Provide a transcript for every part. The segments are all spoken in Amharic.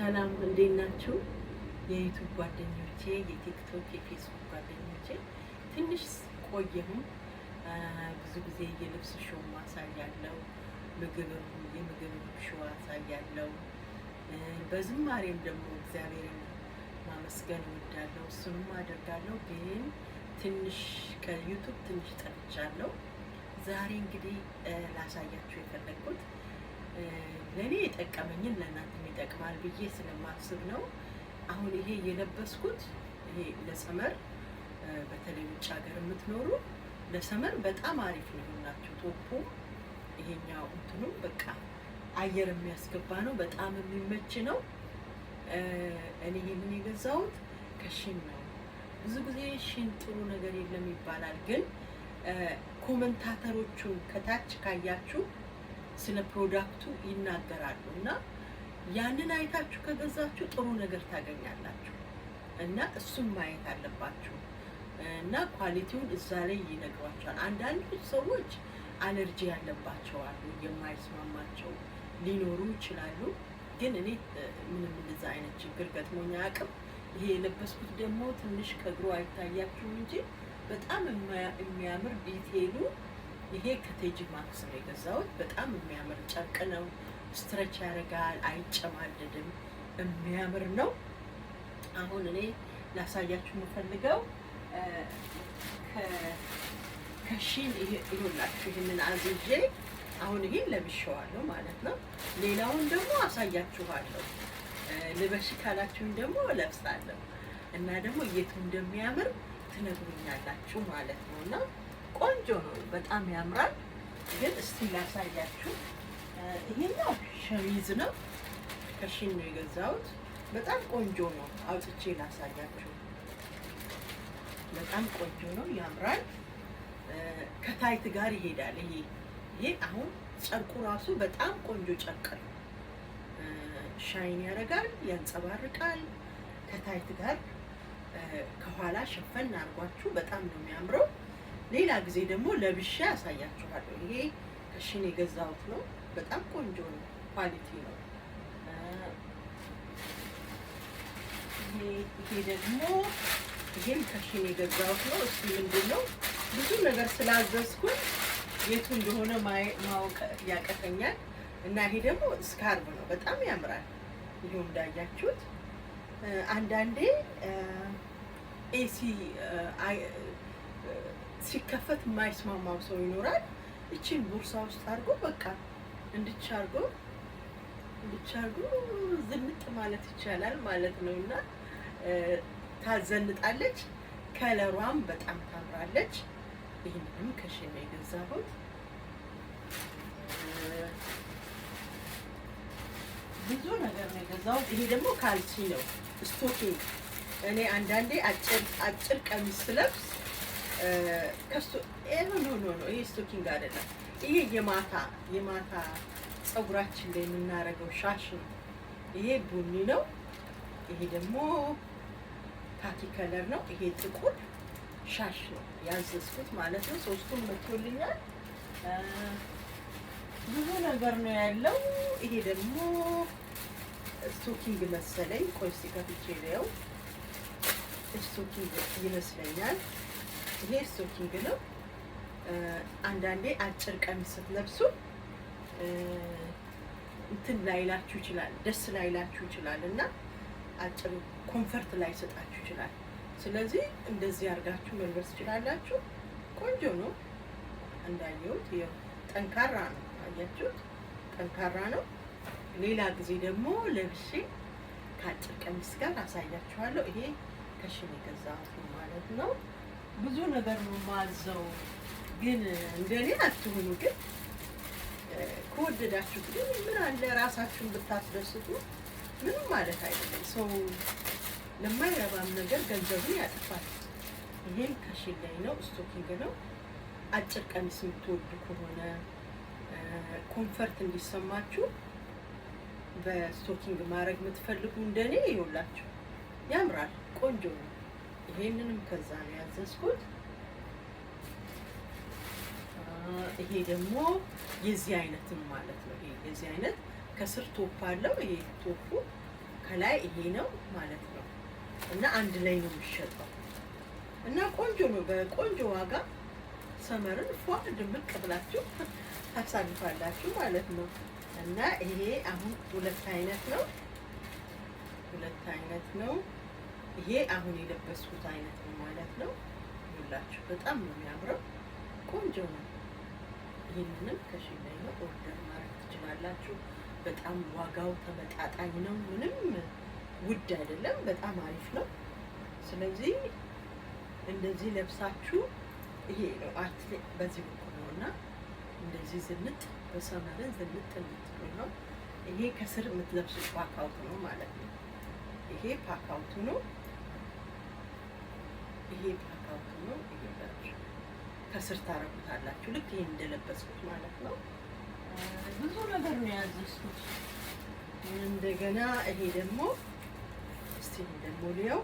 ሰላም፣ እንዴት ናችሁ? የ YouTube ጓደኞቼ፣ የ TikTok፣ የ Facebook ጓደኞቼ፣ ትንሽ ቆየሁም። ብዙ ጊዜ የልብስ show አሳያለሁ፣ ምግብም የምግብ show አሳያለሁ። በዝማሬም ደግሞ እግዚአብሔርን ማመስገን እወዳለሁ፣ እሱንም አደርጋለሁ። ግን ትንሽ ከ YouTube ትንሽ ጠፍቻለሁ። ዛሬ እንግዲህ ላሳያችሁ የፈለግኩት ለእኔ የጠቀመኝን ለእናንተም ይጠቅማል ብዬ ስለማስብ ነው። አሁን ይሄ የለበስኩት ይሄ ለ summer፣ በተለይ ውጭ ሀገር የምትኖሩ ለ summer በጣም አሪፍ ነው ናቸው። Top ኡ ይሄኛው እንትኑ በቃ አየር የሚያስገባ ነው። በጣም የሚመች ነው። እኔ ይሄንን የገዛሁት ከ Shein ነው። ብዙ ጊዜ Shein ጥሩ ነገር የለም ይባላል፣ ግን commentator ኦቹን ከታች ካያችሁ ስለ product ኡ ይናገራሉ እና ያንን አይታችሁ ከገዛችሁ ጥሩ ነገር ታገኛላችሁ። እና እሱን ማየት አለባችሁ እና quality ውን እዛ ላይ ይነግሯችኋል። አንዳንድ ሰዎች አለርጂ ያለባቸው አሉ፣ የማይስማማቸው ሊኖሩ ይችላሉ። ግን እኔ ምንም እንደዛ አይነት ችግር ገጥሞኝ አያውቅም። ይሄ የለበስኩት ደግሞ ትንሽ ከእግሩ አይታያችሁም እንጂ በጣም የሚያምር detail ኡ፣ ይሄ ከ TJ Maxx ነው የገዛሁት። በጣም የሚያምር ጨርቅ ነው። Stretch ያደርጋል፣ አይጨማደድም። የሚያምር ነው። አሁን እኔ ላሳያችሁ የምፈልገው ከ Shein ይኸውላችሁ ይህንን አዝዤ አሁን ይሄን ለብሼዋለሁ ማለት ነው። ሌላውን ደግሞ አሳያችኋለሁ። ልበሽ ካላችሁኝ ደግሞ እለብሳለሁ እና ደግሞ የቱ እንደሚያምር ትነግሩኛላችሁ ማለት ነው። እና ቆንጆ ነው፣ በጣም ያምራል። ግን እስቲ ላሳያችሁ። ይሄኛው ሸሚዝ ነው፣ ከ Shein ነው የገዛሁት። በጣም ቆንጆ ነው። አውጥቼ ላሳያችሁ። በጣም ቆንጆ ነው፣ ያምራል። ከ tight ጋር ይሄዳል። ይሄ አሁን ጨርቁ ራሱ በጣም ቆንጆ ጨርቅ ነው። Shine ያደርጋል፣ ያንጸባርቃል። ከ tight ጋር ከኋላ ሸፈን አድርጓችሁ በጣም ነው የሚያምረው። ሌላ ጊዜ ደግሞ ለብሼ አሳያችኋለሁ። ይሄ ከ Shein የገዛሁት ነው። በጣም ቆንጆ ነው፣ quality ነው። ይሄ ደግሞ ይሄም ከ Shein የገዛሁት ነው። እሱ ምንድን ነው፣ ብዙ ነገር ስላዘዝኩኝ የቱ እንደሆነ ማወቅ ያቅተኛል። እና ይሄ ደግሞ scarf ነው፣ በጣም ያምራል። ይሄው እንዳያችሁት አንዳንዴ AC ሲከፈት የማይስማማው ሰው ይኖራል። እቺን ቦርሳ ውስጥ አድርጎ በቃ እንድች አድርጎ እንድች አድርጎ ዝንጥ ማለት ይቻላል ማለት ነው። እና ታዘንጣለች። Color ዋም በጣም ታምራለች። ይህንንም ከ Shein ነው የገዛሁት። ብዙ ነገር ነው የገዛሁት። ይሄ ደግሞ ካልሲ ነው፣ stocking። እኔ አንዳንዴ አጭር አጭር ቀሚስ ስለብስ ከሱ፣ no, no, no, ይሄ stocking አይደለም። ይሄ የማታ የማታ ፀጉራችን ላይ የምናደርገው ሻሽ ነው። ይሄ ቡኒ ነው። ይሄ ደግሞ khaki color ነው። ይሄ ጥቁር ሻሽ ነው ያዘዝኩት ማለት ነው። ሶስቱም መጥቶልኛል። ብዙ ነገር ነው ያለው። ይሄ ደግሞ stocking መሰለኝ። ቆይ እስኪ ከፍቼ ልየው። Stocking ይመስለኛል። ይሄ stocking ነው። አንዳንዴ አጭር ቀሚስ ስትለብሱ እንትን ላይላችሁ ይችላል፣ ደስ ላይላችሁ ይችላል እና አጭር comfort ላይሰጣችሁ ይችላል። ስለዚህ እንደዚህ አድርጋችሁ መልበስ ትችላላችሁ። ቆንጆ ነው። እንዳየሁት ይኸው ጠንካራ ነው። አያችሁት? ጠንካራ ነው። ሌላ ጊዜ ደግሞ ለብሼ ከአጭር ቀሚስ ጋር አሳያችኋለሁ። ይሄ ከ Shein የገዛሁት ነው ማለት ነው። ብዙ ነገር ነው ማዘው፣ ግን እንደኔ አትሁኑ። ግን ከወደዳችሁት ግን ምን አለ ራሳችሁን ብታስደስቱ፣ ምንም ማለት አይደለም። ሰው ለማይረባም ነገር ገንዘቡን ያጠፋል። ይሄም ከ Shein ላይ ነው፣ stocking ነው። አጭር ቀሚስ የምትወዱ ከሆነ comfort እንዲሰማችሁ በ stocking ማድረግ የምትፈልጉ እንደኔ ይኸውላችሁ ያምራል፣ ቆንጆ ነው። ይሄንንም ከዛ ነው ያዘዝኩት። ይሄ ደግሞ የዚህ አይነትም ማለት ነው። ይሄ የዚህ አይነት ከስር top አለው። ይሄ top ኡ ከላይ ይሄ ነው ማለት ነው እና አንድ ላይ ነው የሚሸጠው እና ቆንጆ ነው። በቆንጆ ዋጋ summer ን ፏ ድምቅ ብላችሁ ታሳልፋላችሁ ማለት ነው። እና ይሄ አሁን ሁለት አይነት ነው፣ ሁለት አይነት ነው። ይሄ አሁን የለበስኩት አይነት ነው ማለት ነው። ይኸውላችሁ በጣም ነው የሚያምረው፣ ቆንጆ ነው። ይህንንም ከ Shein ላይ ነው order ማድረግ ትችላላችሁ። በጣም ዋጋው ተመጣጣኝ ነው። ምንም ውድ አይደለም። በጣም አሪፍ ነው። ስለዚህ እንደዚህ ለብሳችሁ ይሄ ነው አት በዚህ በኩል ነው እና እንደዚህ ዝንጥ በ summer ን ዝንጥ እንድትሉ ነው። ይሄ ከስር የምትለብሱት ፓካውት ነው ማለት ነው። ይሄ ፓካውቱ ነው። ይሄ ፓካውቱ ነው። ይሄ ከስር ታረጉታላችሁ። ልክ ይሄን እንደለበስኩት ማለት ነው። ብዙ ነገር ነው ያዘዝኩት። እንደገና ይሄ ደግሞ እስቲ ደግሞ ልየው።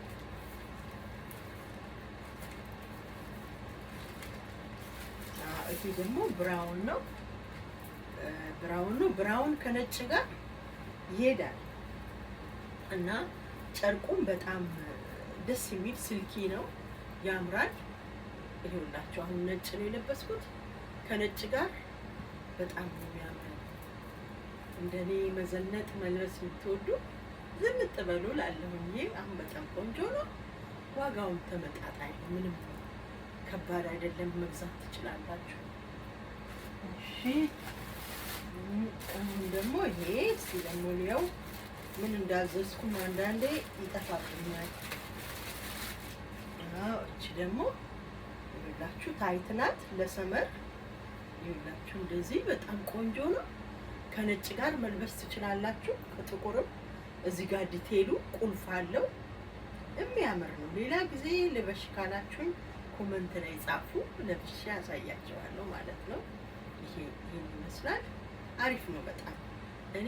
ይሄ ደግሞ brown ነው። Brown ነው። Brown ከነጭ ጋር ይሄዳል እና ጨርቁም በጣም ደስ የሚል silky ነው፣ ያምራል። ይሄውላችሁ አሁን ነጭ ነው የለበስኩት ከነጭ ጋር በጣም ነው የሚያምረው። እንደኔ መዘነጥ መልበስ የምትወዱ ዝንጥ በሉ ላለሁኝ። አሁን በጣም ቆንጆ ነው። ዋጋውም ተመጣጣኝ ነው። ምንም ከባድ አይደለም። መግዛት ትችላላችሁ። እሺ፣ አሁን ደግሞ ይሄ እስኪ ደግሞ ልየው ምን እንዳዘዝኩም አንዳንዴ ይጠፋብኛል። አዎ፣ እቺ ደግሞ ይኸውላችሁ tight ናት ለ summer። ይኸውላችሁ እንደዚህ በጣም ቆንጆ ነው። ከነጭ ጋር መልበስ ትችላላችሁ፣ ከጥቁርም። እዚህ ጋር detail ኡ ቁልፍ አለው። የሚያምር ነው። ሌላ ጊዜ ልበሽ ካላችሁኝ comment ላይ ጻፉ፣ ለብሼ ያሳያቸዋለሁ ማለት ነው። ይሄ ይሄን ይመስላል። አሪፍ ነው በጣም። እኔ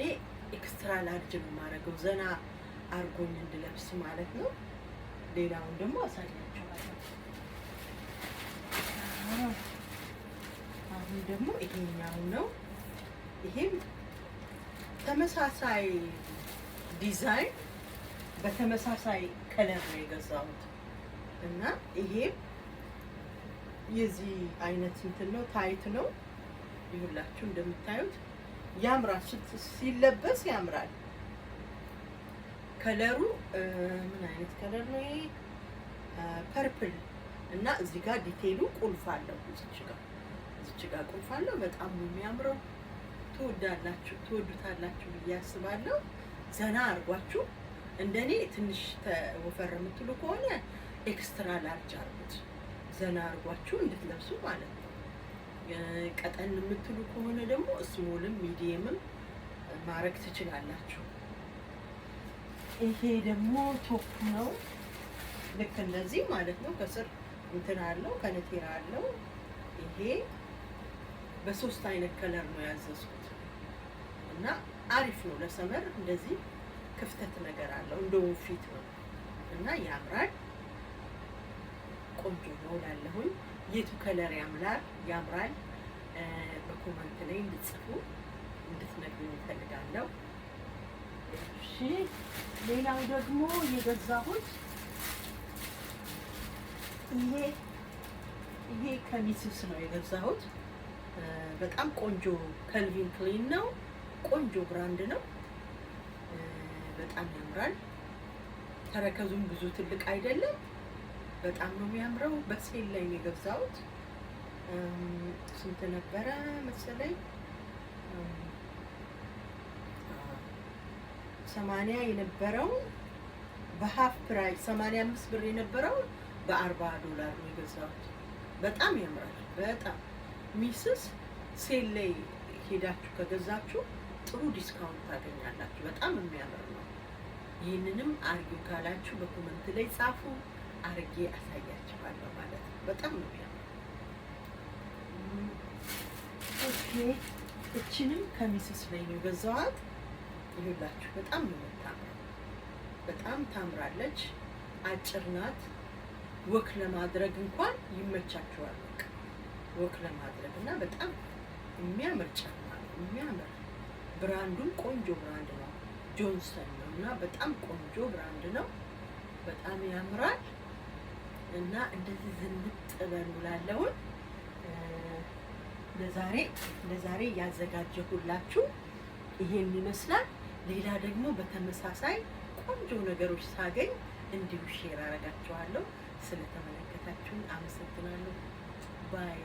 extra large ነው የማደርገው ዘና አርጎኝ እንድለብስ ማለት ነው። ሌላውን ደግሞ አሳያቸዋለሁ። አሁን ደግሞ ይሄኛው ነው። ይሄም ተመሳሳይ ዲዛይን በተመሳሳይ color ነው የገዛሁት እና ይሄም የዚህ አይነት እንትን ነው፣ tight ነው። ይሁላችሁ እንደምታዩት ያምራል። ሲለበስ ያምራል። Color ኡ ምን አይነት color ነው ይሄ? Purple እና እዚህ ጋር detail ኡ ቁልፍ አለው። እዚች ጋር ቁልፍ አለው። በጣም ነው የሚያምረው። ትወዳላችሁ ትወዱታላችሁ ብዬ አስባለሁ። ዘና አድርጓችሁ እንደኔ ትንሽ ወፈር የምትሉ ከሆነ extra large አርጉት። ዘና አድርጓችሁ እንድትለብሱ ማለት ነው። ቀጠን የምትሉ ከሆነ ደግሞ small ም medium ም ማድረግ ትችላላችሁ። ይሄ ደግሞ top ነው። ልክ እንደዚህ ማለት ነው። ከስር እንትን አለው፣ ከነቴራ አለው። ይሄ በሶስት አይነት color ነው ያዘዝኩት እና አሪፍ ነው ለ summer። እንደዚህ ክፍተት ነገር አለው፣ እንደ ወንፊት ነው እና ያምራል። ቆንጆ ነው ላለሁኝ። የቱ color ያምራል ያምራል በ comment ላይ እንድትጽፉ እንድትነግሩኝ እፈልጋለሁ። እሺ፣ ሌላው ደግሞ የገዛሁት ይሄ ከ Macy's ነው የገዛሁት። በጣም ቆንጆ Calvin Klein ነው። ቆንጆ brand ነው። በጣም ያምራል። ተረከዙም ብዙ ትልቅ አይደለም። በጣም ነው የሚያምረው። በ sale ላይ ነው የገዛሁት። ስንት ነበረ መሰለኝ? 80 የነበረውን በ half price፣ 85 ብር የነበረውን በ40 ዶላር ነው የገዛሁት። በጣም ያምራል። በጣም Macy's sale ላይ ሄዳችሁ ከገዛችሁ ጥሩ discount ታገኛላችሁ። በጣም የሚያምር ነው። ይህንንም አርጊው ካላችሁ በ comment ላይ ጻፉ፣ አርጌ አሳያችኋለሁ ማለት ነው። በጣም ነው የሚያምር። Okay፣ እችንም ከ Macy's ላይ ነው የገዛኋት። ይኸውላችሁ በጣም ነው የምታምረው። በጣም ታምራለች። አጭር ናት። Walk ለማድረግ እንኳን ይመቻችኋል። በቃ walk ለማድረግ እና በጣም የሚያምር ጫማ ነው። የሚያምር brand ኡም ቆንጆ brand ነው። Johnson ነው እና በጣም ቆንጆ brand ነው። በጣም ያምራል እና እንደዚህ ዝንጥ በሉ ላለውን ለዛሬ ያዘጋጀሁላችሁ ይሄን ይመስላል። ሌላ ደግሞ በተመሳሳይ ቆንጆ ነገሮች ሳገኝ እንዲሁ share አረጋችኋለሁ። ስለተመለከታችሁኝ አመሰግናለሁ። Bye.